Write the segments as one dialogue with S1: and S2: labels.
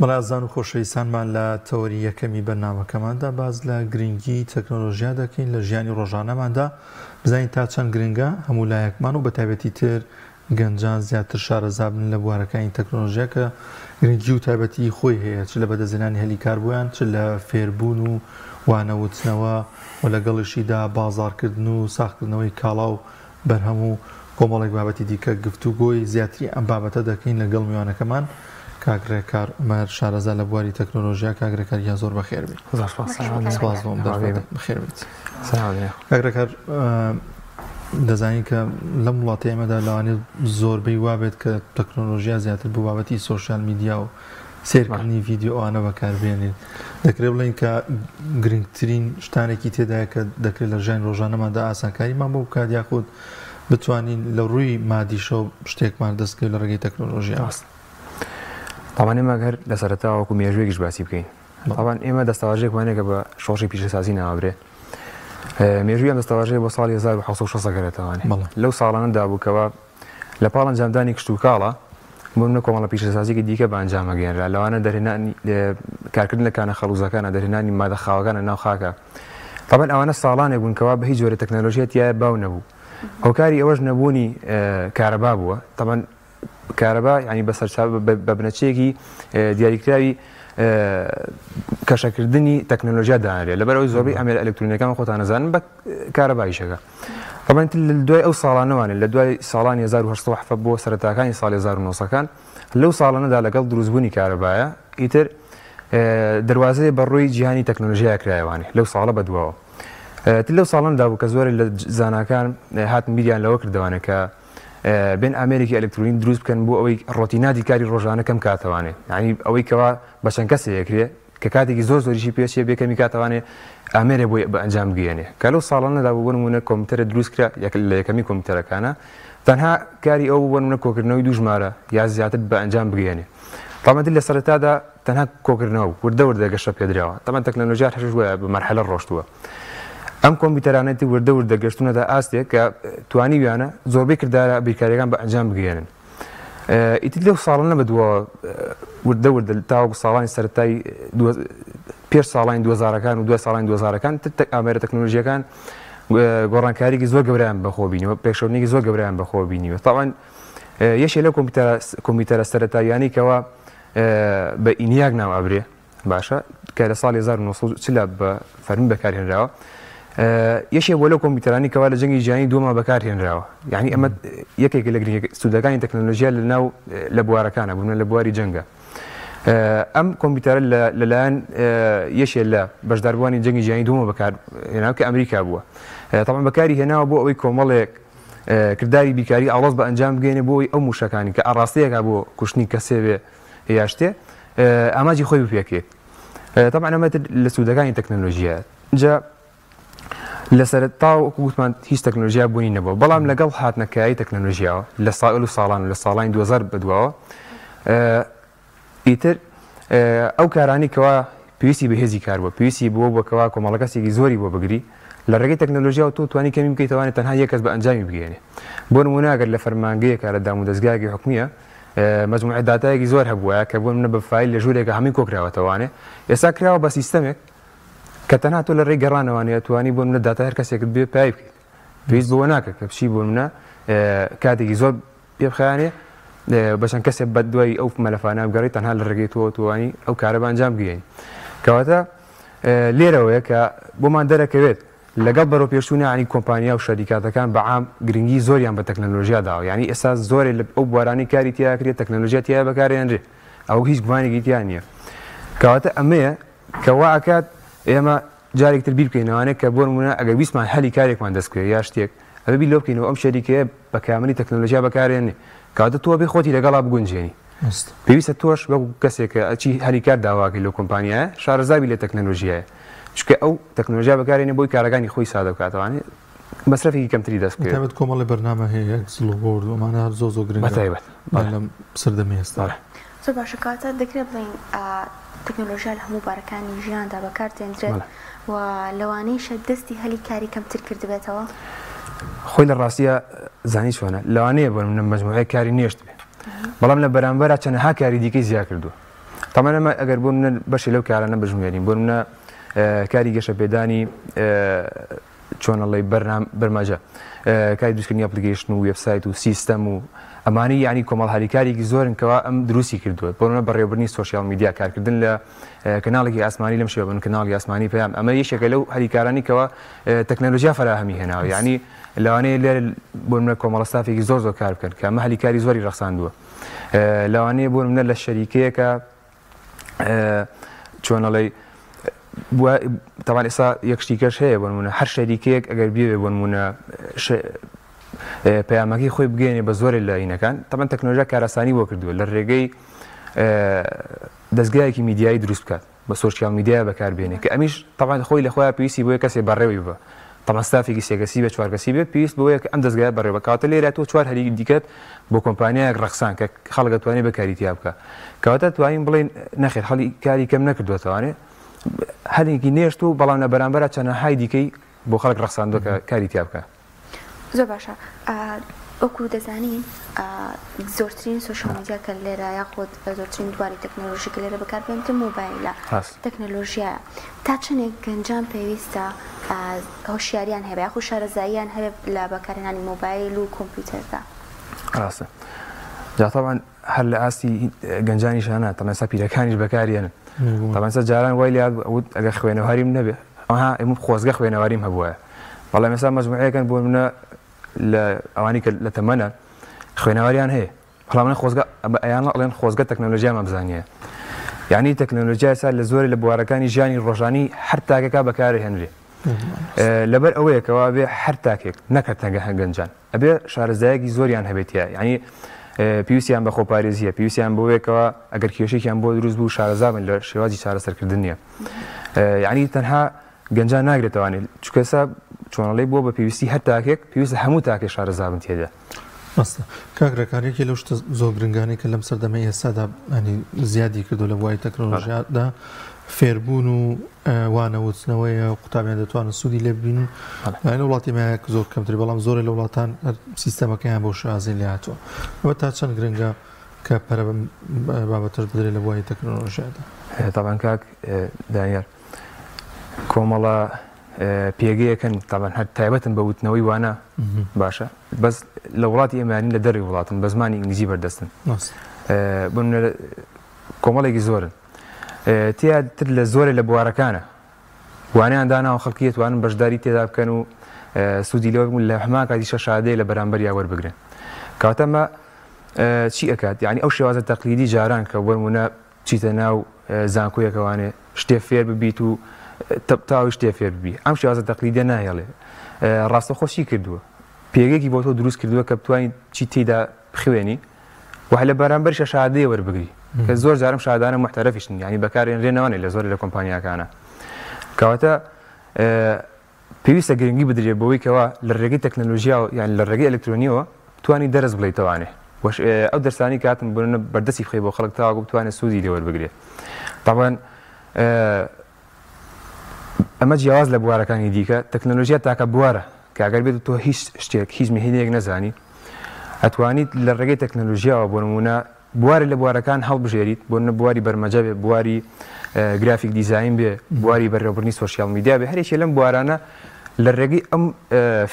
S1: بەڵێ ئازیزان و خۆشەویستانمان لە تەوەری یەکەمی بەرنامەکەماندا باس لە گرنگی تەکنۆلۆژیا دەکەین لە ژیانی ڕۆژانەماندا بزانین تا چەند گرنگە هەموو لایەکمان و بە تایبەتی تر گەنجان زیاتر شارەزا بن لە بوارەکانی تەکنۆلۆژیا کە گرنگی و تایبەتی خۆی هەیە چ لە بەدەستهێنانی هەلی کار بۆیان چ لە فێربوون و وانەوتنەوە و لەگەڵیشیدا بازاڕکردن و ساغکردنەوەی کاڵا و بەرهەم و کۆمەڵێک بابەتی دیکە گفتوگۆی زیاتری ئەم بابەتە دەکەین لەگەڵ میوانەکەمان کاک ڕێکار عومەر شارەزا لە بواری تەکنۆلۆژیا کاک ڕێکار گیان زۆر بەخێر بێی.
S2: زۆر سپاس.
S1: سپاس بۆ ئەم دەرفەتە. بەخێر بێیت. کاک ڕێکار دەزانین کە لەم وڵاتی ئێمەدا لەوانەیە زۆربەی وابێت کە تەکنۆلۆژیا زیاتر بۆ بابەتی سۆشیال میدیا و سێرکردنی ڤیدیۆ ئەوانە بەکاربێنین دەکرێت بڵێین کە گرنگترین شتانێکی تێدایە کە دەکرێت لە ژیانی ڕۆژانەماندا ئاسانکاریمان بۆ بکات یاخود بتوانین لە ڕووی مادیشەوە شتێکمان دەستکەوێت لە ڕێگەی تەکنۆلۆژیا.
S2: تاوان ئێمە گەر لە سەرەتاوە وەکو مێژوویەکیش باسی بکەین تاوان ئێمە دەستەواژەیەکمان هەیە کە بە شۆڕشی پیشەسازی ناوەبرێ مێژووی ئەم دەستەواژەیە بۆ ساڵی 1960 گەرێتەوانێ لەو ساڵانەدا بوو کەوا لە پاڵ ئەنجامدانی کشتوکاڵە بۆ نمونە کۆمەڵە پیشەسازییەکی دیکە بە ئەنجام ئەگەیەنرا، لەوانە دەرهێنانی کارکردن لە کانە خەڵوزەکانە، دەرهێنانی مادە خاوەکانە ناو خاکە. تەبعەن ئەوانە ساڵانێک بوون کەوا بە هیچ جۆرە تەکنەلۆژیا تیایا باو نەبوو. هۆکاری ئەوەش نەبوونی کارەبا بووە. تەبعەن کارەبا یانی بە سەرچاوە بە بنەچەیەکی دیاریکراوی کەشەکردنی تەکنەلۆژیا دانرێت. لەبەرئەوەی زۆربەی ئامێرە ئەلکترۆنیەکان خۆتان ئەزانن بە کارەبا ئیشەکە. تەبعەن لە دوای ئەو ساڵانەوانێ لە دوای ساڵانی 1870 بۆ سەرەتاکانی ساڵی 1900 کان لەو ساڵانەدا لەگەڵ دروستبوونی کارەبایە ئیتر دەروازەیە بە ڕووی جیهانی تەکنۆلۆژیا کرایەوانێ لەو ساڵە بەدواوە تر لەو ساڵاندا بوو کە زۆرێک لە زاناکان هاتن بیریان لەوە کردەوانێ کە بێن ئامێرێکی ئەلکترۆنی دروست بکەن بۆ ئەوەی ڕۆتیناتی کاری ڕۆژانە کەم کاتەوانێ یعنی ئەوەی کەوا بە چەند کەسێک کرێ کە کاتێکی زۆر زۆریشی پێ چێ بێ کەمی کاتەوانێ ئامێرێ بۆی بە ئەنجام بگەیەنێ کە لەو ساڵانەدا بوو بۆ نموونە کۆمپیوتەرە دروست کرا یەک لە یەکەمی کۆمپیوتەرەکانە تەنها کاری ئەو بوو بۆ نموونە کۆکردنەوەی دوو ژمارە یا زیاتر بە ئەنجام بگەیەنێ تەبعەن لە سەرەتادا تەنها کۆکردنەوە بوو وردە وردە گەشە پێدراوە تەبعەن تەکنەلۆژیا هەر وایە بە مەرحەلە ڕۆشتووە ئەم کۆمپیوتەرانە تر وردە وردە گەشتوونەتە ئاستێک کە توانیویانە زۆربەی کردارە بیرکارییەکان بە ئەنجام بگەیەنن. ئیتر لەو ساڵانە بەدواوە وردە وردە تاوەکو ساڵانی سەرەتای پێش ساڵانی دووەزارەکان و دوای ساڵانی دووەزارەکان ئامێرە تەکنۆلۆژیەکان گۆڕانکاریکی زۆر گەورەیان بەخۆ بینیوە پێشکەوتنێکی زۆر گەورەیان بەخۆ بینیوە تاوان یەکێ لەو کۆمپیوتەرە سەرەتاییانەی کەوا بە ئینیاک ناو ئەبرێ باشە کە لە ساڵی 1940 بە فەرمی بەکارهێنراوە یەکێک بۆ لەو کۆمپیوتەرانی کەوا لە جەنگی جیهانی دووەما بەکارهێنراوە یعنی ئەمە یەکێک لە گرنگ سوودەکانی تەکنەلۆژیا لە ناو لە بوارەکانە بوون لە بواری جەنگە ئەم کۆمپیوتەرە لەلایەن یەکێ لە بەشداربووانی جەنگی جیهانی دووەمە بەکارهێناوە کە ئەمریکا بووە تەبعەن بەکاری هێناوە بۆ ئەوەی کۆمەڵێک کرداری بیرکاری ئاڵۆز بە ئەنجام بگەێنێ بۆ ئەوەی ئەو موشەکانی کە ئاڕاستەیەکە بۆ کوشتنی کەسێ بێ یا شتێ ئامانجی خۆی بپێکێت تەبعەن ئەمە لە سوودەکانی تەکنەلۆژیایە جا لە سەرەتا وەکو گوتمان هیچ تەکنەلۆژیا بوونی نەبووە بەڵام لەگەڵ هاتنە کایەی تەکنەلۆژیاوە لە ساڵ و ساڵان و لە ساڵانی 2000 بەدواوە ئیتر ئەو کارانی کەوا پێویستی بە هێزی کار بووە پێویستی بووە بۆ کەوا کۆمەڵە کەسێکی زۆری بۆ بگری لە ڕێگەی تەکنەلۆژیاوە تۆ توانی کەمی بکەیتەوانێ تەنها یەک کەس بە ئەنجامی بگەیەنێ بۆ نموونە ئەگەر لە فەرمانگەیەکە لە دامودەزگایەکی حکومیە مەجموعە داتایەکی زۆر هەبووایە کە بۆ نمونە بە فایل لە ژوورێکە هەمووی کۆکراوەتەوانێ ئێستا کراوە بە سیستەمێک کە تەنها تۆ لە ڕێی گەڕانەوانێ ئەتوانی بۆ نمونە داتای هەر کەسێکت بێ پای بکەیت پێویست بەوە ناکە کە بچی بۆ نمونە کاتێکی زۆر پێ بخایەنێ بە چەند کەسێک بە دوای ئەو مەلەفانە بگەڕی تەنها لە ڕێگەی تۆ توانی ئەو کارە بە ئەنجام بگەیەنی کەواتە لێرەوەیە کە بۆمان دەرەکەوێت لەگەڵ بەرەوپێشچوونە یانی کۆمپانیا و شەریکاتەکان بە عام گرنگی زۆریان بە تەکنەلۆژیا داوە یانی ئێستا زۆرێ لە ئەو بوارانەی کاری تیا کرێ تەکنەلۆژیا تیا بەکارێنرێ ئەو هیچ گومانێکی تیا نییە کەواتە ئەمەیە کە وا ئەکات ئێمە جارێک تر بیر بکەینەوانێ کە بۆ نموونە ئەگەر ویستمان هەلی کارێکمان دەست بکەوێ یا شتێک ئەبێ بیر لەوە بکەینەوە ئەم شەریکەیە بە کاملی تەکنەلۆژیا بەکارێنێ کەواتە تۆ ئەبێ خۆتی لەگەڵا بگونجێنی پێویستە تۆش وەکو کەسێک کە ئەچی هەلی کار داواکەی لەو کۆمپانیایە شارەزا بی لە تەکنەلۆژیایە چونکە ئەو تەکنەلۆژیا بەکارێنێ بۆی کارەکانی خۆی سادە بکاتەوانێ مەسرەفێکی کەمتری دەست بکەوێت.
S1: بەتایبەت کۆمەڵێ بەرنامە هەیە ئێکسل و وۆرد و ئەمانە هەر زۆر زۆر گرنگە
S2: بەتایبەت
S1: لەم سەردەمی ئێستا.
S2: بەڵێ.
S3: زۆر باشە کەواتە دەکرێت بڵێین تەکنەلۆژیا لە هەموو بارەکانی ژیاندا بەکار دێندرێت و لەوانەیشە دەستی هەلی کاری کەمتر کردبێتەوە؟
S2: خۆی لە ڕاستیا زانی چۆنە لەوانەیە بۆ نمونە مەجموعەیەک کاری نێشتبێ بەڵام لە بەرامبەرا چەنەها کاری دیکەی زیا کردووە. تەمان ئەمە ئەگەر بۆ منە بەشی لەو کارانە بژمێرین، بۆ منە کاری گەشەپێدانی چۆنەڵی بەرمەجە، کاری دروستکردنی application و وێبسایت و سیستەم و ئەمانی، یعنی کۆمەڵ هاریکارێکی زۆرن کەوا ئەم دروستی کردووە. بۆ منە بەڕێوەبردنی social media، کارکردن لە کەناڵێکی ئاسمانی لەم شێوە بن، کەناڵی ئاسمانی پەیام، ئەمە یەکێکە لەو هەریکارانی کەوا تەکنەلۆژیا فەراهەمی هێناوە. یعنی لەوانەیە لێرە بۆ منە کۆمەڵە ستافێکی زۆر زۆر کار بکەن کە ئەمە هەلیکاری زۆری ڕەخساندووە. لەوانەیە بۆ منە لە شەریکەیەکە چۆنەڵی تەوان ئێستا یەک شتی کەش هەیە، بۆ نمونە هەر شەریکەیەک ئەگەر بێ بۆ نمونە پەیامەکەی خۆی بگەێنێ بە زۆرێک لە ئینەکان، تەمان تەکنۆلۆژیا کاراسانی بۆ کردووە لە ڕێگەی دەستگایەکی میدیایی دروست بکات، بە social media بەکاربێنێ، کە ئەمیش تەبعەن خۆی لە خۆیان پێویستی بۆیە کەسێ بەڕێوەی ببا. تەبعەن ستافێکی سێ کەسی بێ چوار کەسی بێ پێویست بۆیە کە ئەم دەستگایە بەڕێوە. کەواتە لێرە تۆ چوار هەلی دیکەت بۆ کۆمپانیایەک ڕەخسان کە خەڵک دەتوانێت بەکاری تیا بکە. کەواتە توانین بڵێین نەخێر هەلی کاری کەم نەکردووەتەوانێ، هەلێکی نێشت و بەڵام لە بەرامبەرە چەنەهای دیکەی بۆ خەڵک ڕەخساندووە کە کاری تیا بکە.
S3: زۆر باشە، وەکو دەزانین زۆرترین social media کە لێرە یاخود زۆرترین بواری تەکنەلۆژی کە لێرە بەکاربێنرێت مۆبایلە، تەکنەلۆژیایە. تا چەندێک گەنجان پێویستە هۆشیاریان هەبێ یاخود شارەزاییان هەبێ لە بەکارهێنانی مۆبایل و کۆمپیوتەردا؟
S2: ڕاستە. جا تەبعەن هەر لە ئاستی گەنجانیشا نا، تەبعەن ئێستا پیرەکانیش بەکاریێنن. تەبعەن ئێستا جاران وای لێ هات ئەگەر خوێنەواریم نەبێ، ئەها ئێمە خۆزگە خوێنەواریم هەبووایە. بەڵام ئێستا مەجموعەیەکن بۆ منە لە ئەوانی کە لە تەمەنە خوێنەواریان هەیە، بەڵام من خۆزگە ئەیان ئەڵێن خۆزگە تەکنەلۆژیامان بزانیە. یعنی تەکنەلۆژیا ئێستا لە زۆرێ لە بوارەکانی ژیانی ڕۆژانی هەر تاکێکا بەکارهێنرێ. لەبەر ئەوەیە کەوا بێ هەر تاکێک نەکە تەنگە گەنجان ئەبێ شارەزایەکی زۆریان هەبێتە، یعنی پێویستیان بە خۆپارێزیە، پێویستیان بۆیەکەوە ئەگەر کێشێکیان بۆ دروست بوو شارەزا بن لە شێوازی چارەسەرکردن نییە. یعنی تەنها گەنجان ناگرێتوانێت، چونکە ئێستا چۆنەڵی بووە بە پێویستی هەر تاکێک، پێویستە هەموو تاکێک شارەزا بن تێدا.
S1: ڕاستە کاک ڕێکار، یەکێ لەو شتە زۆر گرنگانەی کە لەم سەردەمەی ئێستادا ینی زیادی کردو لە بواری تەکنۆلۆژیادا فێربوون و وانەوتنەوەیە، قوتابیان دەتوانن سوودی لێ ببینن. لە وڵاتی مایەک زۆر کەمتر، بەڵام زۆرێ لە وڵاتان سیستەمەکەیان بۆ شازی لێ هاتووە. ئەوە تا چەند گرنگە کە پەرە بەم بابەتەش بدرێت لە بواری تەکنۆلۆژیادا؟
S2: تەبعەن کاک دانیار، کۆمەڵە پێگەیەکن تەبعەن هەر تایبەتن بە وتنەوەی وانە، باشە بەس لە وڵاتی ئێمانی لە دەروی وڵاتن بە زمانی ئینگلیزی بەردەستن، بۆ کۆمەڵێکی زۆرن تیاتر لە زۆرێ لە بوارەکانە وانیان داناوە، خەڵکی توانن بەشداری تێدا بکەن و سوودی لەوە لە هەمان کاتیشە شادەیە لە بەرامبەریا وەربگرن. کەواتە ئەمە چی ئەکات؟ یعنی ئەو شێوازە تەقلیدی جاران کە بۆ نموونە چیتە ناو زانکۆیەکەوانێ شتێ فێر ببیت و تاوی شتێ فێر ببی، ئەم شێوازە تەقلیدە ناهێڵێ. ڕاستەخۆ چی کردووە؟ پێگەیەکی بۆ تۆ دروست کردووە کە بتوانیت چی تێیدا بخوێنی و لە بەرامبەرشە شادەیە وەربگری، کە زۆر جارم شادانە محتەرەفیشن، یعنی بەکارێنرێ نەوانێ لە زۆر لە کۆمپانیاکانە. کەواتە پێویستە گرنگی بدرێت بەوەی کەوا لە ڕێگەی تەکنەلۆژیا یان لە ڕێگەی ئەلکترۆنیەوە بتوانی دەرس بڵێیتەوانێ، ئەو دەرسانی کاتن بۆ بەردەستی بخەی بۆ خەڵک تاوەکو بتوانێت سوودی لێ وەربگرێ. تەبعەن ئەمە جیاواز لە بوارەکانی دیکە، تەکنەلۆژیا تاکە بوارە کە ئەگەر بێت تۆ هیچ شتێک هیچ مهینەیەک نەزانی ئەتوانیت لە ڕێگەی تەکنەلۆژیاوە بۆ نموونە بوارێ لە بوارەکان هەڵبژێریت، بۆ نموونە بواری بەرمەجە بێ، بواری graphic design بێ، بواری بەڕێوەبردنی social media بێ، هەرێکێ لەم بوارانە لە ڕێگەی ئەم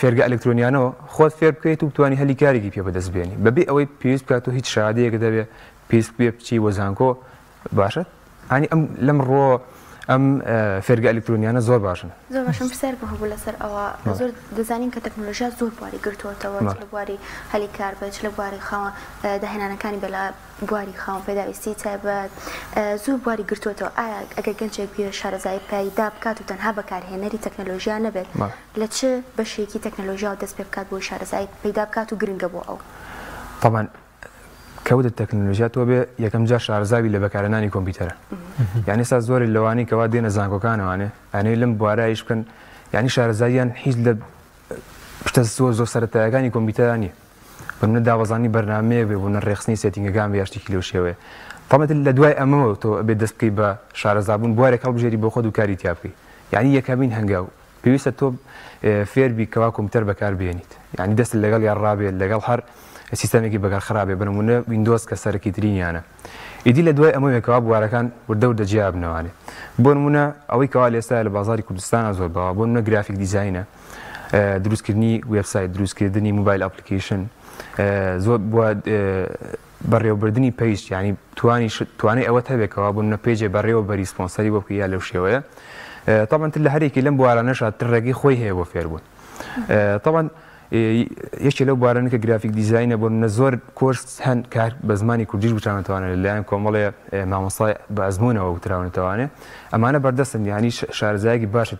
S2: فێرگە ئەلکترۆنیانەوە خۆت فێر بکەیت و بتوانی هەلی کارێکی پێ بەدەست بێنی بەبێ ئەوەی پێویست بکات و هیچ شادەیەک دەبێ پێویست بێ بچی بۆ زانکۆ. باشە ئەنی ئەم لەم ڕۆ ئەم فێرگە ئەلکترۆنیانە زۆر باشن.
S3: زۆر باشم، پرسیار بۆ هەبوو لەسەر ئەوە. زۆر دەزانین کە تەکنۆلۆژیا زۆر بواری گرتووەتەوە، چ لە بواری هەلی کار بێت، چ لە بواری خاوەن داهێنانەکانی بێت، لە بواری خاوەن پێداویستی تایبەت، زۆر بواری گرتووەتەوە. ئایا ئەگەر گەنجێک بیەوێت شارەزایی پەیدا بکات و تەنها بەکارهێنەری تەکنەلۆژیا نەبێت، لە چ بەشێکی تەکنەلۆژیاوە دەست پێ بکات بۆی شارەزایی پەیدا بکات و گرنگە بۆ ئەو؟
S2: تەبعەن کەوتە تەکنەلۆژیا تۆ بێ یەکەم جار شارەزاوی لە بەکارهێنانی کۆمپیوتەرە. یعنی ئێستا زۆرێ لەوانەی کەوا دێنە زانکۆکانەوانێ ئەنێ لەم بوارە ئیش بکەن، یعنی شارەزاییان هیچ لە شتە زۆر زۆر سەرەتایەکانی کۆمپیوتەرا نییە. بۆ نمونە دابەزاندنی بەرنامەیەک بێ، بۆ نمونە ڕێکخستنی setting ەکان بێ یا شتێکی لەو شێوەیە. تەبعەن لە دوای ئەمەوە تۆ ئەبێ دەست بکەی بە شارەزابوون، بوارێک هەڵبژێری بۆ خۆت و کاری تیا بکەی. یعنی یەکەمین هەنگاو پێویستە تۆ فێربی کەوا کۆمپیوتەر بەکار بێنیت، یعنی دەستت لەگەڵ یان ڕابێت، لەگەڵ هەر سیستەمێکی بەکار خرابێ، بە نمونە ویندۆز کە سەرەکیترینیانە. ئیدی لە دوای ئەمەوێ کەوا بوارەکان وردە وردە جیا بنەوانێ. بۆ نمونە ئەوەی کەوا لە ئێستا لە بازاری کوردستانا زۆر باوە، بۆ نمونە graphic design ە، دروستکردنی وێبسایت، دروستکردنی mobile application، زۆر بووە بەڕێوەبردنی page، یعنی توانی توانای ئەوەت هەبێ کەوا بۆ نمونە page ێ بەڕێوە بەری سپۆنسەری بۆ بکەی یا لەو شێوەیە. تەبعەن تر لە هەرێکی لەم بوارانەشا تر ڕێگەی خۆی هەیە بۆ فێربوون. تەبعەن یەکێ لەو بوارانە کە graphic design ە بۆ نمونە زۆر کۆرس هەن کار بە زمانی کوردیش وتراونەتەوانێ لەلایەن کۆمەڵێ مامۆستای بە ئەزموونەوە وتراونەتەوانێ ئەمانە بەردەستن یانی شارەزایەکی باشت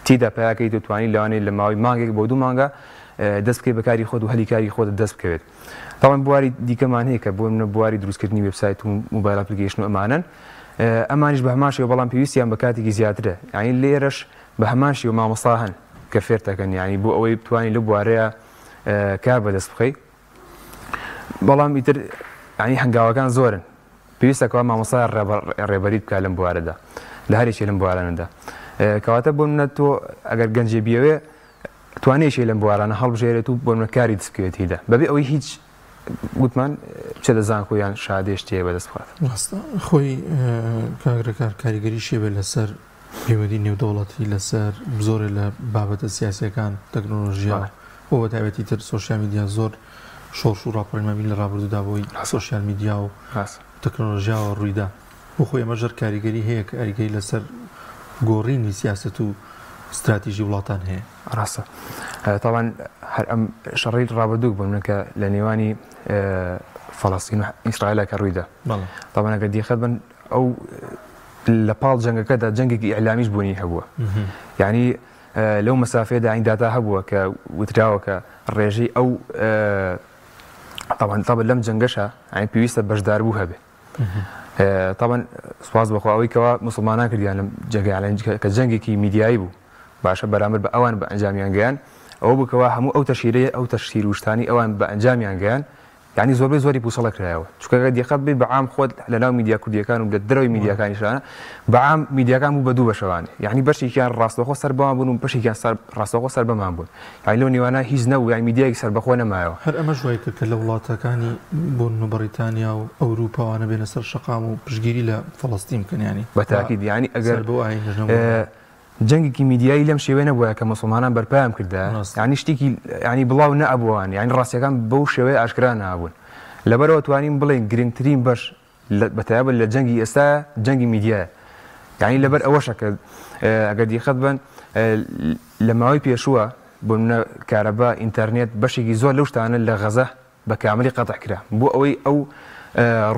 S2: تیدا پیاکەیت و توانی لەوانەیە لە ماوەی مانگێک بۆ دوو مانگە دەست بکەیت بە کاری خۆت و هەلی کاری خۆت دەست بکەوێت. تاوان بواری دیکەمان هەیە کە بۆ منە بواری دروستکردنی وێبسایت و mobile application و ئەمانەن ئەمانیش بە هەمان شێوە بەڵام پێویستیان بە کاتێکی زیاترە یعنی لێرەش بە هەمان شێوە مامۆستا هەن کە فێرتەکەن یعنی بۆ ئەوەی بتوانانی لەو بوارەیە کار بەدەست بخەی بەڵام ئیتر یعنی هەنگاوەکان زۆرن پێویستە کەوا مامۆستا ڕێبەریت بکات لەم بوارەدا لە هەرێکی لەم بوارانەدا کەواتە بۆ منە تۆ ئەگەر گەنجێ بیەوێ توانێکی لەم بوارانە هەڵبژێرێت و بۆ منە کاری دەست بکەوێت تێیدا بەبێ ئەوەی هیچ گوتمان بچێتە زانکۆ یان شادێ شتێ بەدەست بخات.
S1: ڕاستە خۆی کاک ڕێکار کاریگەریشی هەبێت لەسەر پەیوەندی نێودەوڵەتی لەسەر زۆرێ لە بابەتە سیاسیەکان تەکنۆلۆژیا و بە تایبەتی تر social media زۆر شۆڕش و ڕاپەڕینمان بین لە ڕابردوودا بۆی social media و تەکنۆلۆژیاوە ڕوویدا بۆ خۆی ئەمە ژەر کاریگەری هەیە کە کاریگەری لەسەر گۆڕینی سیاسەت و ستراتیژی وڵاتان هەیە.
S2: ڕاستە تاوان هەر ئەم شەڕی ڕابردوو بوون کە لە نێوانی فەڵەستین و ئیسرائیل کە ڕوویدا تاوان ئەگەر دیقەت بن ئەو لە پاڵ جەنگەکەدا جەنگێکی ئیعلامیش بوونی هەبووە یعنی لەو مەسافەیەدا ئەین داتا هەبووە کە وتراوە کە ڕێژەی ئەو طبعا طبعا لەم جەنگەشە ئەین پێویستە بەشداربوو هەبێ طبعا سپاس بەخوا ئەوەی کەوا مسلمانان کردیان لەم جەنگە کە جەنگێکی میدیایی بوو باشە بەرامبەر بە ئەوان بە ئەنجامیان گەیان ئەوە بوو کەوا هەموو ئەو تەشیرەیە ئەو تەشهیر و شتانی ئەوان بە ئەنجامیان گەیان یانی زۆربەی زۆری پوچەڵە کرایەوە چونکە گەر دیقەت بەی بە عام خۆت لە ناو میدیا کوردیەکان و لە دەرەوەی میدیاکانیشانە بە عام میدیاکان بوو بە دوو بەشەوانێ یانی بەشێکیان ڕاستەوخۆ سەر بەوان بوون و بەشێکیان سەر ڕاستەوخۆ سەر بەمان بوون یانی لەو نێوانە هیچ نەبوو یانی میدیایەکی سەربەخۆ نەمایەوە.
S1: هەر ئەمەش وای کرد کە لە وڵاتەکانی بۆ نمونە بەڕیتانیا و ئەوروپا وانە بێنە سەر شەقام و پشتگیری لە فەڵەستین بکەن یانی
S2: بە تاکید یانی ئەگەر
S1: سەر بەو ئایینەش نەبوون.
S2: جەنگێکی میدیایی لەم شێوەیە نەبوایە کە موسڵمانان بەرپایان بکردایە یانی شتێکی یانی بڵاو نەئەبووان یانی ڕاستیەکان بەو شێوەیە ئاشکرا نابوون لەبەرەوە توانیم بڵێین گرنگترین بەش بەتایبەت لە جەنگی ئێستا جەنگی میدیایە یانی لەبەر ئەوەشە کە ئەگەر دیقەت بن لە ماوەی پێشووە بۆ منە کارەبا ئینتەرنێت بەشێکی زۆر لەو شتانە لە غەزە بە کاملی قەتع کرا بۆ ئەوەی ئەو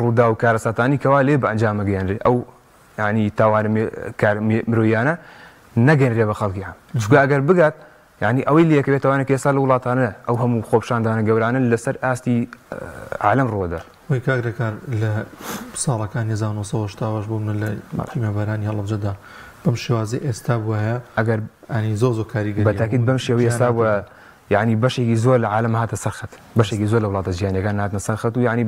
S2: ڕوودا و کارەساتانی کەوا لێ بە ئەنجامە گەیەنرێ ئەو یانی تاوانە مرۆییانە نەگەنرێ بە خەڵکی عام چونکە ئەگەر بگات یانی ئەوەی لێکەوێتەوانە کە ئێستا لە وڵاتانە ئەو هەموو خۆپیشاندانە گەورانە لەسەر ئاستی عالەم ڕووەدات.
S1: وەی کاک رێکار لە ساڵەکانی 1980 وەش بۆ منە لە کیمیابارانی هەڵەبجەدا بەم شێوازەی ئێستا بوایە
S2: ئەگەر
S1: ینی زۆر زۆر کاریگەری
S2: بە تاکید بەم شێوەی ئێستا بوایە یانی بەشێکی زۆر لە عالەم هاتە سەر خەت بەشێکی زۆر لە وڵاتە جیهانیەکان هاتنە سەر خەت و یانی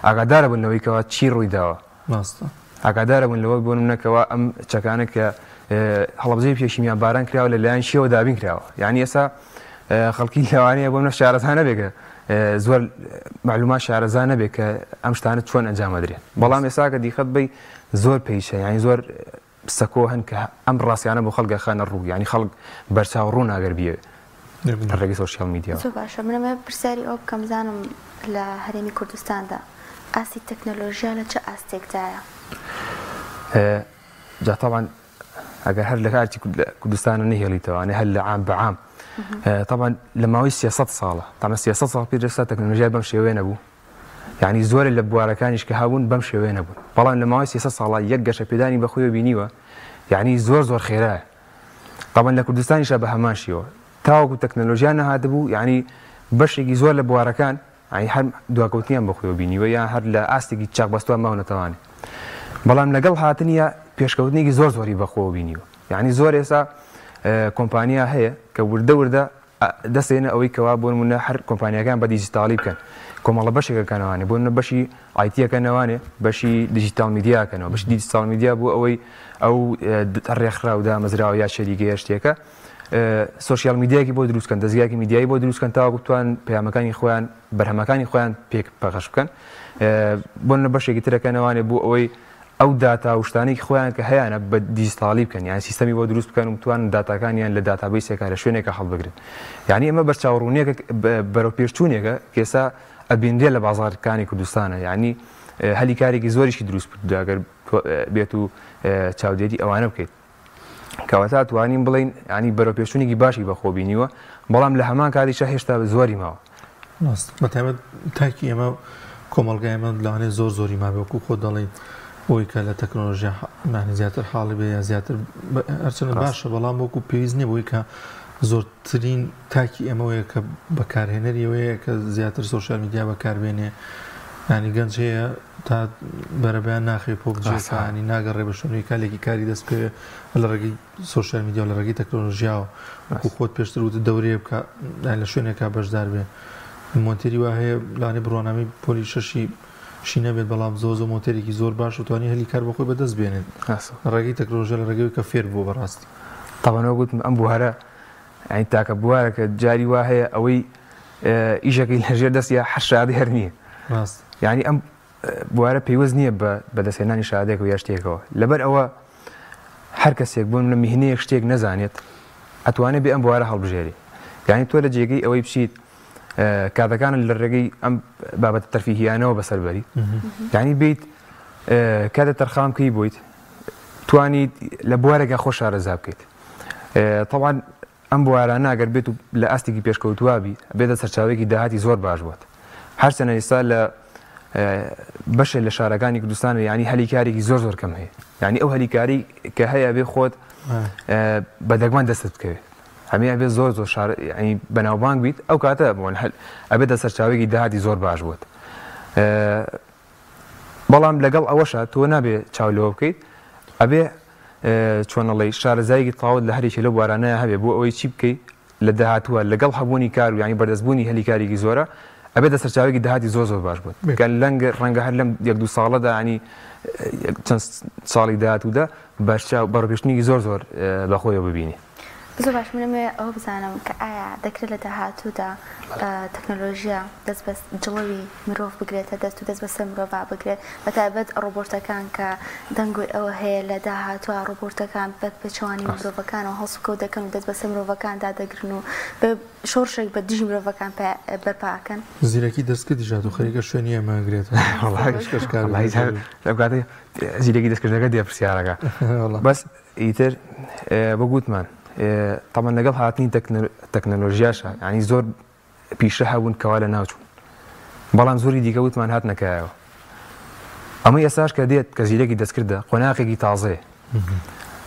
S2: ئاگادارە بن لەوەی کەوا چی ڕووی داوە.
S1: ڕاستە.
S2: ئاگادارە بوون لەوە بۆ نمونە کەوا ئەم چەکانە کە هەڵەبجەی پێ کیمیا باران کراوە لە لایەن کێوە دابین کراوە یعنی ئێستا خەڵکی لەوانەیە بۆ منە شارەزا نەبێ کە زۆر معلومات شارەزا نەبێ کە ئەم شتانە چۆن ئەنجام ئەدرێن بەڵام ئێستا کە دیقەت بەی زۆر پێیشە یعنی زۆر سەکۆ هەن کە ئەم ڕاستیانە بۆ خەڵک ئەخەنە ڕوو یعنی خەڵک بەرچاو ڕوون ئەگەر بیەوێ لە ڕێگەی social media وە.
S3: زۆر باشە من ئەمەوێ پرسیاری ئەوە بکەم بزانم لە هەرێمی کوردستاندا ئاستی تەکنەلۆژیا لە چ ئاستێکدایە؟
S2: جا تەبعەن ئەگەر هەر لە کارتی کوردستانە نەهێڵیتەوانێ هەر لە عام بە عام تەبعەن لە ماوەی 300 ساڵە تەبعەن 300 ساڵ پێش ئێستا تەکنەلۆژیا بەم شێوەیە نەبوو یانی زۆرێ لە بوارەکانیش کە هەبوون بەم شێوەیە نەبوون بەڵام لە ماوەی 300 ساڵە یەک گەشەپێدانی بەخۆیەوە بینیوە یانی زۆر زۆر خێرایە تەبعەن لە کوردستانیشا بە هەمان شێوە تاوەکو تەکنەلۆژیا نەهاتبوو یانی بەشێکی زۆر لە بوارەکان یانی هەر دواکەوتنیان بەخۆیەوە بینیوە یان هەر لە ئاستێکی چەقبەستووە ماونەتەوانێ بەڵام لەگەڵ هاتنیە پێشکەوتنێکی زۆر زۆری بەخۆوە بینیوە یانی زۆر ئێستا کۆمپانیا هەیە کە وردە وردە دەستێنە ئەوەی کەوا بۆ نمونە هەر کۆمپانیاکان بە دیجیتاڵی بکەن کۆمەڵە بەشێکەکەنەوانێ بۆ نمونە بەشی IT ەکەنەوانێ بەشی digital media کەنەوە بەشی digital media بۆ ئەوەی ئەو ڕێکخراو دامەزراوە یا شەریکەیە شتێکە سۆشیال میدیایەکی بۆ دروست کەن، دەزگایەکی میدیایی بۆ دروست کەن تاوەکو بتوانن پەیامەکانی خۆیان، بەرهەمەکانی خۆیان پێک پەخش بکەن. بۆ نمونە بەشێکی ترەکەنەوانێ بۆ ئەوەی ئەو داتا و شتانەی خۆیان کە هەیانە بە دیجیتاڵی بکەن، یان سیستەمی بۆ دروست بکەن و بتوانن داتاکانیان لە database ێکا لە شوێنێکا هەڵبگرن. یعنی ئەمە بەرچاوڕوونیەکە، بەرەوپێشچوونێکە کە ئێستا ئەبینرێ لە بازاڕەکانی کوردستانە. یعنی هەلی کارێکی زۆریشی دروست کردووە ئەگەر بێت و چاودێری ئەوانە بکەیت. کەواتە ئەتوانین بڵێین یانی بەرەوپێشچوونێکی باشی بەخۆ بینیوە، بەڵام لە هەمان کاتیشا هێشتا زۆری ماوە.
S1: ڕاست، بەتایبەت تاکی ئێمە کۆمەڵگای ئێمە لەوانەیە زۆر زۆری مابێ، وەکو خۆت دەڵێی ئەوەی کە لە تەکنۆلۆژیا یانی زیاتر حاڵی بێ یا زیاتر هەرچەندە باشە بەڵام وەکو پێویست نییە بۆی کە زۆرترین تاکی ئێمەوەیە کە بەکارهێنەری ئەوەیە کە زیاتر سۆشیال میدیا بەکاربێنێ، یانی گەنج هەیە تا بەرەبەیان ناخەوێ پۆبجیەکە ینی ناگەڕێ بە شوێنی کالێکی کاری دەست بکەوێ لە ڕێگەی سۆشیال میدیا و لە ڕێگەی تەکنۆلۆژیاوە وەکو خۆت پێشتر وتت دەورەیە بکە لە شوێنێکا بەشدار بێ مۆنتێری وا هەیە لەوانەیە بڕوانامەی پۆلی شەشی شی نەبێت بەڵام زۆر زۆر مۆتێرێکی زۆر باش و توانی هەلی کار بۆ خۆی بەدەست بێنێت لە ڕێگەی تەکنۆلۆژیا لە ڕێگەی کە فێر بووە بەڕاستی.
S2: تەبعەن وەک وتم ئەم بوارە یانی تاکە بوارە کە جاری وا هەیە ئەوەی ئیشەکەی لەژێر دەستیا هەر شادی هەر نییە.
S1: ڕاست.
S2: یانی ئەم بوارە پەیوەست نییە بە بەدەستهێنانی شادێک و یا شتێکەوە. لەبەر ئەوە هەر کەسێک بۆ نمونە میهنەیەک شتێک نەزانێت ئەتوانێت بێ ئەم بوارە هەڵبژێری. یانی تۆ لە جێگەی ئەوەی بچیت کاتەکانت لە ڕێگەی ئەم بابەتە تەرفیهیانەوە بەسەر بەری، یانی بیت کاتە تەرخان بکەی بۆیت توانیت لە بوارێکا خۆ شارەزا بکەیت. تەبعەن ئەم بوارانە ئەگەر بێت و لە ئاستێکی پێشکەوتووا بی بێتە سەرچاوەیەکی داهاتی زۆر باش بۆت. هەرچەنە ئێستا لە بەشێ لە شارەکانی کوردستان یعنی هەلی کارێکی زۆر زۆر کەم هەیە. یعنی ئەو هەلی کاری کە هەیە بێ خۆت بە دەگمەن دەستت بکەوێت. هەمێ ئەبێ زۆر زۆر شار یعنی بەناوبانگ بیت ئەو کاتە بۆن هەل ئەبێتە سەرچاوەیەکی داهاتی زۆر باش بۆت. بەڵام لەگەڵ ئەوەشا تۆ نابێ چاو لەوە بکەیت ئەبێ چۆن ئەڵێی شارەزاییەکی تەواوت لە هەریەکێ لەو بوارانەیا هەبێ بۆ ئەوەی چی بکەی لە داهاتووە لەگەڵ هەبوونی کار و یانی بەردەستبوونی هەلی کارێکی زۆرە ئەبێتە سەرچاوەیەکی داهاتی زۆر زۆر باش بۆت کە لەنگ ڕەنگە هەر لەم یەک دوو ساڵەدا ینی چەند ساڵی داهاتوودا بەرچاو بەڕپێشتنێکی زۆر زۆر بەخۆیەوە ببینی.
S3: زۆر باش من ئەمەوێ ئەوە بزانم کە ئایا دەکرێت لە داهاتوودا تەکنەلۆژیا دەست بە جڵەوی مرۆڤ بگرێتە دەست و دەست بەسەر مرۆڤا بگرێت بە تایبەت ڕۆبۆتەکان کە دەنگۆی ئەوە هەیە لە داهاتووە ڕۆبۆتەکان بە پێچەوانی مرۆڤەکانەوە هەڵسوکەوت دەکەن و دەست بەسەر مرۆڤەکاندا دەگرن و بە شۆڕشێک بە دژی مرۆڤەکان بەرپا ئەکەن.
S1: زیرەکی دەستکردیش هاتوو خەریکە شوێنی ئێمە ئەگرێتەوە. پێشکەشکار
S2: لەو کاتەی زیرەکی دەستکردەکە دێ پرسیارەکە بەس ئیتر وەک وتمان تەبعەن لەگەڵ هاتنی تەکنەلۆژیاشا یانی زۆر پیشە هەبوون کەوا لە ناوچوون بەڵام زۆری دیکە وتمان هاتنە کایەوە ئەمە ئێستاش کە دێت کە زیرەکی دەستکردە قۆناغێکی تازەیە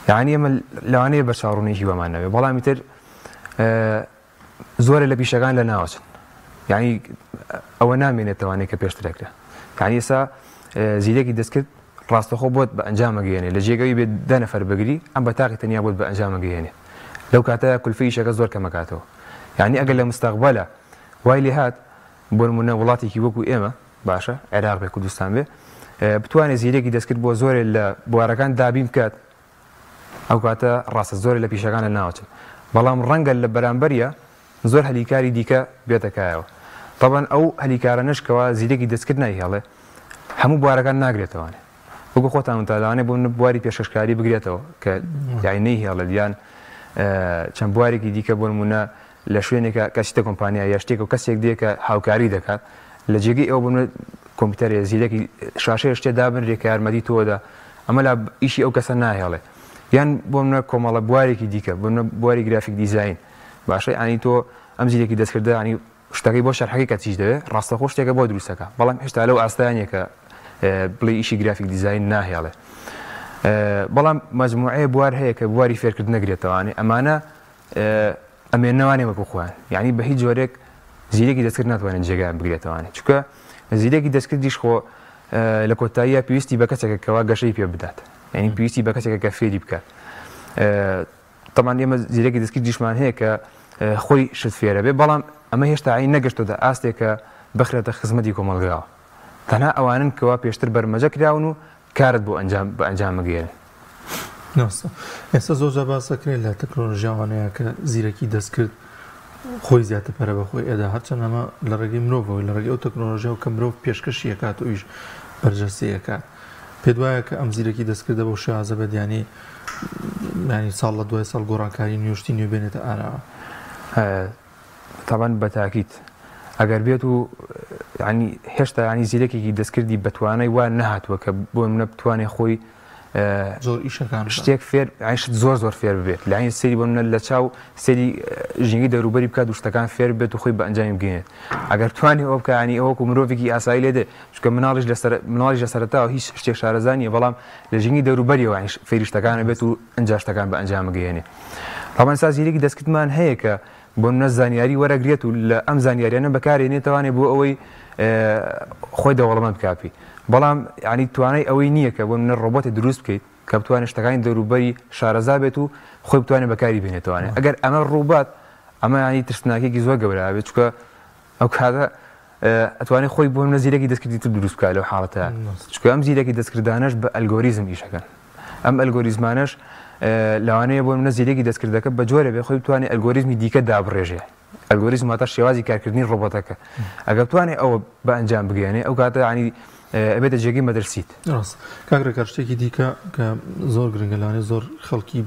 S2: یعنی ئێمە لەوانەیە بەرچاوڕوونێکی وەمان نەبێ بەڵام ئیتر زۆرێ لە پیشەکان لە ناوەچن یعنی ئەوە نامێنێتەوانێ کە پێشتر دەکرا یعنی ئێستا زیرەکی دەستکرد ڕاستەخۆ بۆت بە ئەنجامەگەیەنێ لە جێگەوی بێت دە نەفەر بگری ئەم بە تاقی تەنیا بۆت بە ئەنجامەگەیەنێ لەو کاتە کولفەی ئیشەکە زۆر کەمەکاتەوە یعنی ئەگەر لە مستەقبەلە وای لێ هات بۆ نمونە وڵاتێکی وەکو ئێمە باشە عێراق بێ کوردستان بێ بتوانێت زیرەکی دەستکرد بۆ زۆرێ لە بوارەکان دابین بکات ئەو کاتە ڕاستە زۆرێ لە پیشەکان لە ناوچن بەڵام ڕەنگە لە بەرامبەریا زۆر هەلی کاری دیکە بێتە کایەوە تەبعەن ئەو هەلی کارانەش کەوا زیرەکی دەستکرد نایهێڵێ هەموو بوارەکان ناگرێتەوانێ وەکو خۆتان وتان لەوانەیە بۆ بواری پێشکەشکاری بگرێتەوە کە یانی نەیهێڵێت یان چەند بوارێکی دیکە بۆ نمونە لە شوێنێکە کە چیتە کۆمپانیا یا شتێک و کەسێک دێ کە هاوکاری دەکات لە جێگەی ئەو بۆ کۆمپیوتەرێ زیرەکی شاشەیە شتێ دابنرێ کە یارمەتی تۆدا ئەمە لا ئیشی ئەو کەسە ناهێڵێ یان بۆ منە کۆمەڵە بوارێکی دیکە بۆ منە بواری graphic design باشە یانی تۆ ئەم زیرەکی دەستکردە ینی شتەکەی بۆ شەرحەکەی کە چیش دەوێ ڕاستەخۆ شتێکە بۆ دروستەکە بەڵام هێشتا لەو ئاستایان نیە کە بڵێ ئیشی graphic design ناهێڵێ بەڵام مەجموعەیە بوار هەیە کە بواری فێرکردن نەگرێتەوانێ ئەمانە ئەمێنەوانێ وەکو خۆیان یعنی بە هیچ جۆرێک زیرەکی دەستکرد ناتوانێت جێگایان بگرێتەوانێ چونکە زیرەکی دەستکردیش خۆ لە کۆتاییە پێویستی بە کەسێکە کەوا گەشەی پێ بدات یعنی پێویستی بە کەسێکە کە فێری بکات تەبعەن ئێمە زیرەکی دەستکردیشمان هەیە کە خۆی شت فێرە بێ بەڵام ئەمە هێشتا عین نەگەشتۆتە ئاستێک کە بخرێتە خزمەتی کۆمەڵگاوە تەنها ئەوانن کەوا پێشتر بەرمەجە کراون و کارت بۆ ئەنجام بە ئەنجام بگەیەنن.
S1: ڕاستە. ئێستا زۆر جار باس دەکرێت لە تەکنۆلۆژیاوانەیە کە زیرەکی دەستکرد خۆی زیاتر پەرە بە خۆی ئەدا، هەرچەند ئەمە لە ڕێگەی مرۆڤەوە، لە ڕێگەی ئەو تەکنۆلۆژیاوە کە مرۆڤ پێشکەشی ئەکات و ئەویش بەرجەستەی ئەکات. پێت وایە کە ئەم زیرەکی دەستکردە بەو شێوازە بێت یانی یانی ساڵ لە دوای ساڵ گۆڕانکاری نوێ و شتی نوێ بێنێتە ئاراوە؟
S2: تەبعەن بە تاکید ئەگەر بێت و ینی هێشتا ینی زیرەکێکی دەستکردی بەتوانای وا نەهاتووە کە بۆ منە بتوانێ خۆی
S1: زۆر ئیشەکان
S2: شتێک فێر عیشت زۆر زۆر فێر بێت لاین سری بۆ منە لە چاو سری ژینگەی دەوروبەری بکات و شتەکان فێر بێت و خۆی بە ئەنجامی بگەێنێت ئەگەر توانی ئەو بکانی ئەوەکو مرۆڤێکی ئاسایی لێ دێ چونکە مناڵیش لەسەر مناڵیش لە سەرەتاوە هیچ شتێک شارەزا نییە بەڵام لە ژینگەی دەوروبەریەوە فێری شتەکان بێت و ئەنجا شتەکان بە ئەنجام بگەیەنێ تەبعەن ئێستا زیرەکی دەستکردمان هەیە کە بۆ نمونە زانیاری وەرەگرێت و لە ئەم زانیاریانە بەکارێنێتەوانێ بۆ ئەوەی خۆی دەوڵەمەند بکات پێی بەڵام ینی توانای ئەوەی نییە کە بۆ نمونە ڕۆبۆتێ دروست بکەیت کە بتوانێت شتەکانی دەوروبەری شارەزا بێت و خۆی بتوانێت بەکاری بێنێتوانێت ئەگەر ئەمە ڕووبات ئەمە ینی ترسناکێکی زۆر گەورە بێت چونکە ئەو کاتە ئەتوانێت خۆی بۆ نمونە زیرەکی دەستکردی تر دروست بکات لەو حاڵەتە چونکە ئەم زیرەکی دەستکردانەش بە ئەلگۆریزم ئیشەکەن ئەم ئەلگۆریزمانەش لەوانەیە بۆ نمونە زیرەکی دەستکردەکە بە جۆرە بێ خۆی بتوانێت ئەلگۆریزمی دیکە دابڕێژێ ئەلگۆریزم واتە شێوازی کارکردنی ڕۆبۆتەکە ئەگەر بتوانێت ئەوە بە ئەنجام بگەیەنێ ئەو کاتە ینی ئەبێتە جێگەی مەترسیت.
S1: ڕاست کاک ڕێکار شتێکی دیکە کە زۆر گرنگە لەوانەیە زۆر خەڵکی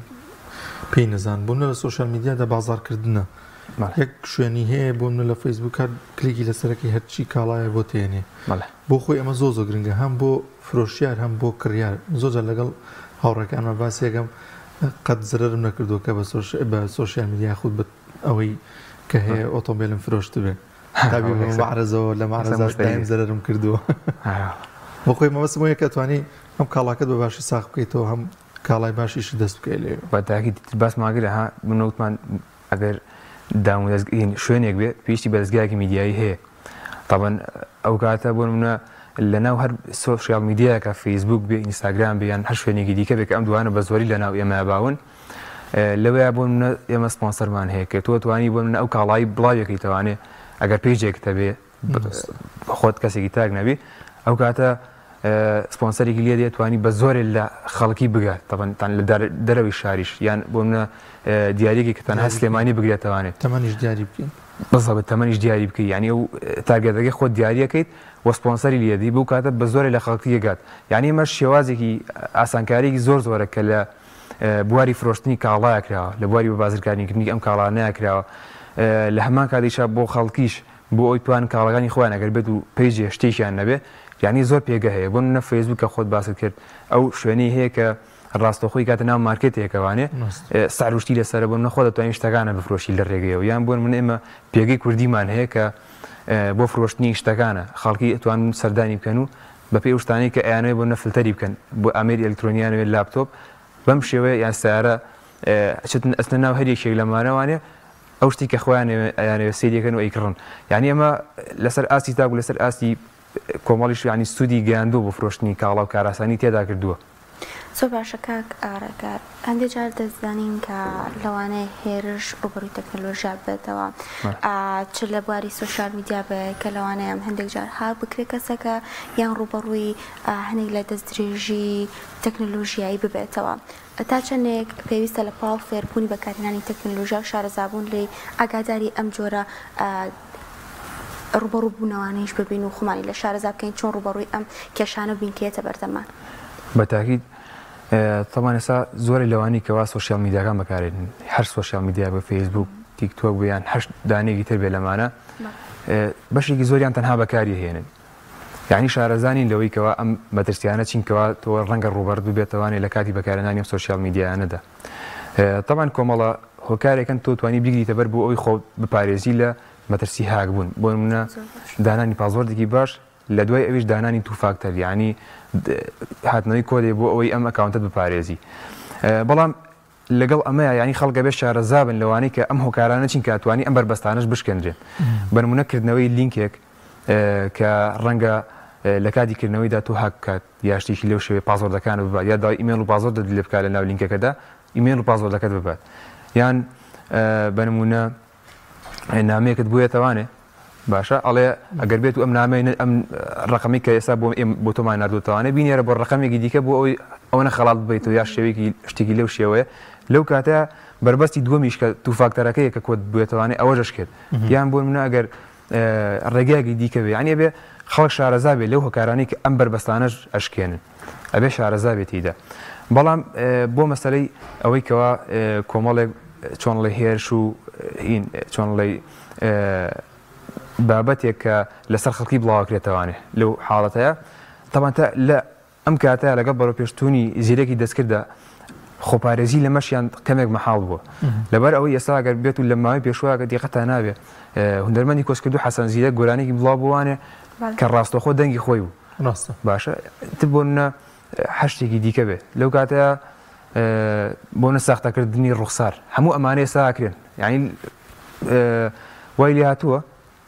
S1: پێی نەزان بۆ نمونە لە سۆشیال میدیادا بازاڕکردنە یەک شوێنی هەیە بۆ منە لە فەیسبوک هەر کلیکی لەسەرەکەی هەرچی کاڵایە بۆ تێنێ بۆ خۆی ئەمە زۆر زۆر گرنگە هەم بۆ فرۆشیار هەم بۆ کڕیار زۆر جار لەگەڵ هاوڕێکانمە باسیەکەم قەت زەرەرم نەکردووە کە بە سۆشیال میدیا خود بە ئەوەی کە هەیە ئۆتۆمبیلم فرۆشتبێ تابی مەعرەزەوە لە مەعرەزا دایم زەرەرم کردووە بۆ خۆی مەبەستم ئەوەیە کە توانی هەم کاڵاکەت بە باشی ساغ بکەیتەوە هەم کاڵای باشیشت دەست بکەوێت لەوێ.
S2: بە تاکید باسمان کرد ها من وتمان ئەگەر دام و دەزگا شوێنێک بێ پێویستی بە دەزگایەکی میدیایی هەیە تەبەن ئەو کاتە بۆ نمونە لە ناو هەر سۆشیال میدیایەکە فەیسبوک بێ ئینستاگرام بێ یان هەر شوێنێکی دیکە بێ کە ئەم دوانە بە زۆری لە ناو ئێمە باون لەوەیە بۆ نمونە ئێمە سپۆنسەرمان هەیە کە تۆ توانی بۆ نمونە ئەو کاڵایی بڵاوێکەیتەوانێ ئەگەر page ێکت هەبێ خۆت کەسێکی تاک نەبی ئەو کاتە سپۆنسەرێکی لێ دێت توانی بە زۆرێ لە خەڵکی بگات تەبەنتان لە دەرەوەی شاریش یان بۆ منە دیارێکی کە تەنها سلێمانی بگرێتوانێت
S1: تەمەنیش دیاری بکەین
S2: بزەبت تەمەنیش دیاری بکەی یعنی ئەو target ەکەی خۆت دیاریەکەیت و سپۆنسەری لێدی بەو کاتە بە زۆرێ لە خەڵکی گات یعنی ئەمە شێوازێکی ئاسانکاریێکی زۆر زۆرە کە لە بواری فرۆشتنی کاڵایە کراوە لە بواری بە بازرگانیکردنی ئەم کاڵانەیە کراوە لە هەمان کاتیشا بۆ خەڵکیش بۆ ئەوەی بتوانن کاڵاکانی خۆیان ئەگەر بێت و page ێ شتێکیان نەبێ یانی زۆر پێگە هەیە بۆ نمونە فەیسبوک کە خۆت باست کرد ئەو شوێنەی هەیە کە ڕاستەوخۆی کاتە ناو مارکێتێکەوانێ سعر و شتی لەسەرە بۆ نمونە خۆت دەتوانین شتەکانە بفرۆشی لە ڕێگەیەوە یان بۆ نمونە ئێمە پێگەی کوردیمان هەیە کە بۆ فرۆشتنی شتەکانە خەڵکی ئەتوانن سەردانی بکەن و بەپێی ئەو شتانەی کە ئەیانەوێت بۆ نمونە فلتەری بکەن بۆ ئامێری ئەلکترۆنیانەوێت لاپتۆپ بەم شێوەیە یان سیارە ئەچێتن ئەچنە ناو هەر یەکێک لەمانەوانێ ئەو شتی کە خۆیان ئەیانەوێت سەیری ئەکەن و ئەیکڕن یانی ئەمە لەسەر ئاستی تاک و لەسەر ئاستی کۆمەڵیش یانی سوودی گەیاندووە بۆ فرۆشتنی کاڵا و کارئاسانی تێدا کردووە.
S3: زۆر باشە کاک ڕێکار هەندێک جار دەزانین کە لەوانەیە هێرش ڕووبەڕووی تەکنەلۆژیا ببێتەوە چ لە بواری سۆشیال میدیا بێ کە لەوانەیە هەندێک جار هاک بکرێت کەسەکە یان ڕووبەڕووی هەندێک لە دەستدرێژی تەکنەلۆژیایی ببێتەوە تا چەندێک پێویستە لە پاڵ فێربوونی بەکارهێنانی تەکنەلۆژیا و شارەزابوون لێی، ئاگاداری ئەم جۆرە ڕووبەڕووبوونەوانەیش ببین و خۆمانی لێ شارەزا بکەین چۆن ڕووبەڕووی ئەم کێشانە ببین کە یەتە بەردەممان؟
S2: بە تاکید تەبعەن ئێستا زۆرێک لەوانەی کەوا سۆشیال میدیاکان بەکارێنن هەر سۆشیال میدیا بێ فەیسبوک تیک تۆک بێ یان هەر دانەیەکی تر بێ لەمانە بەشێکی زۆریان تەنها بەکاری هێنن یانی شارەزا نین لەوەی کەوا ئەم مەترسیانە چین کەوا تۆ ڕەنگە ڕووبەڕت ببێتەوانێ لە کاتی بەکارهێنانی ئەم سۆشیال میدیایانەدا. تەبعەن کۆمەڵە هۆکارێکن تۆ توانی بیگریتە بەر بۆ ئەوەی خۆت بپارێزی لە مەترسی هاک بوون بۆ نمونە دانانی password ێکی باش لە دوای ئەویش دانانی two factor یانی هاتنەوەی کۆدێ بۆ ئەوەی ئەم account ەت بپارێزی بەڵام لەگەڵ ئەمەیا یانی خەڵک ئەبێت شارەزا بن لەوانەی کە ئەم هۆکارانە چین کە ئەتوانی ئەم بەربەستانەش بشکێنرێن. بە نموونە کردنەوەی لینکێک کە ڕەنگە لە کاتی کردنەوەیدا تۆ هاک بکات یا شتێکی لەو شێوەیە password ەکانت ببات یا داوای ئیمەیڵ و password ت لێ بکات لە ناو لینکەکەدا ئیمەیڵ و password ەکەت ببات یان بە نموونە نامەیەکت بۆ یەتەوانێ. باشە ئەڵێ ئەگەر بێت و ئەم نامەی ئەم ڕقمی کە ئێستا بۆ ئێم بۆ تۆمان نردوتوانێ بینێرە بۆ ڕقمێکی دیکە بۆ ئەوەی ئەوەنە خەڵات ببیتەوە یا شێوەیەکی شتێکی لەو شێوەیە لەو کاتە بەربەستی دووەمیش کە two factor ەکەیە کە کۆد بێتوانێ ئەوە دەشکێت یان بۆ منە ئەگەر ڕێگایەکی دیکە بێ یانی ئەبێ خەڵک شارەزا بێ لەو هۆکارانەی کە ئەم بەربەستانەش ئەشکێنن ئەبێ شارەزا بێ تێیدا بەڵام بۆ مەسەلەی ئەوەی کەوا کۆمەڵێک چۆنڵێ هێرش و هین چۆنڵێ بابەتێک کە لەسەر خەڵکی بڵاوکرێتەوانێ لەو حاڵەتەیە تەبان تا لە ئەم کاتە لەگەڵ بەرەوپێشچوونی زیرەکی دەستکردە خۆپارێزی لەمەشیان کەمێک مەحاڵ بووە لەبەر ئەوەی ئێستا گەر بێت و لە ماوەی پێشوە گەر دیقەتان نابێ هونەرمەندی کۆچکردوو حەسەن زیرەک گۆرانیکی بڵاو بووانێ کە ڕاستەوخۆ دەنگی خۆی بوو
S1: ڕاستە
S2: باشە تر بۆ نە هەشتێکی دیکە بێ لەو کاتەیە بۆ نە ساختەکردنی ڕوخسار هەموو ئەمانە ئێستا ئەکرێن یعنی وای لێ هاتووە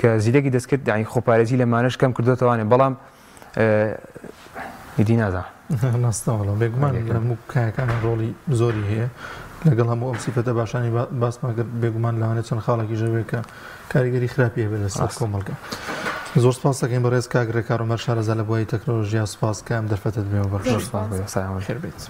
S2: کە زیرەکی دەستکرد یانی خۆپارێزی لەمانەش کەم کردۆتەوانێ بەڵام ئیدی نازانم.
S1: ڕاستە وەڵا بێگومان لە هەموو کایەکانە ڕۆڵی زۆری هەیە لەگەڵ هەموو ئەم سیفەتە باشانی باسمان کرد بێگومان لەوانەیە چەند خاڵێکیش هەبێت کە کاریگەری خراپی هەبێت لەسەر کۆمەڵگە زۆر سپاس دەکەین بەڕێز کاک ڕێکار عومەر شارەزا لە بواری تەکنۆلۆژیا سپاس کە ئەم دەرفەتەت بێەوە بەخشی.
S2: زۆر سپاس.
S1: خێر بێیت.